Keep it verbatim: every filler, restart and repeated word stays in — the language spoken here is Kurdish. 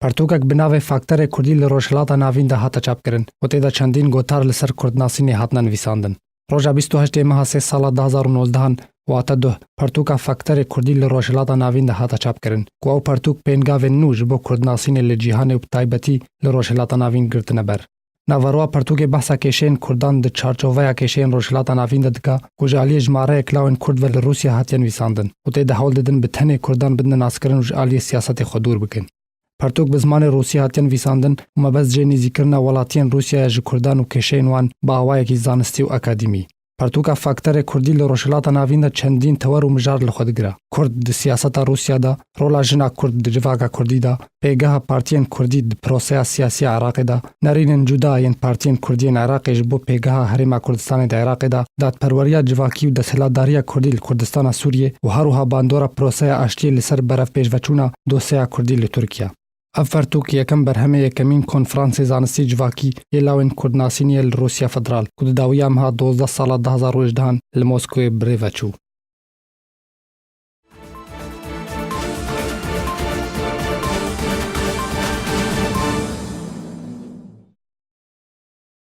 Pertûkek bi navê Fakterê Kurdî li Rojhilata Navîn de hate çapkirin û tê de çendîn gotar li ser kurdnasînê hatine nivîsandin. Roja bîst û heştê meha sê sala du hazar û nozdeh, wate duh, pertûka Fakterê Kurdî li Rojhilata Navîn de hate çapkirin, ku ew pertûk pêngavên nû ji bo kurdnasînê li cîhanê û bi taybetî li Rojhilata Navîn girtine ber. Naveroya pertûkê behsa kêşeyên kurdan di çarçoveya kêşeyên Rojhilata Navîn de dike, ku ji aliyê jimareyek lawên kurd ve li Rûsya hatiye nivîsandin û tê de hewl didin bi tenê kurdan bidine naskirin û ji aliyê siyasetê xwe dûr bikin. Pertûk bi zimanê rûsî hatiye nivîsandin û mebest jê nêzîkirina welatiyên Rûsyayê ji kurdan û kêşeyên wan bi awayekî zanistî û akademî. Pertûka Fakterê Kurdî li Rojhilata Navîn de çendîn tewer û mijar li xwe digire. Kurd di siyaseta Rûsya de, rola jina Kurd di civaka Kurdî de, pêgeha partiyên Kurdî di proseya siyasî ya Iraqê de, nerînên cuda yên partiyên Kurdî yên Iraqê ji bo pêgeha Herêma Kurdistanê di Iraqê de, dadperweriya civakî û desthilatdariya Kurdî li Kurdistana Sûriyê û her wiha bandora proseya aştiyê li ser berevpêşveçûna dosyeya Kurdî li Tirkiye. Ev pertûk yekem berhemê yekemîn Konferansê Zanistî Civakî yê Lawên Kurdnasînî ye li Rûsya Federal, ku di dawiya meha dozdeh sala du hazar û hejdehan li Moskowê bi rê ve çû.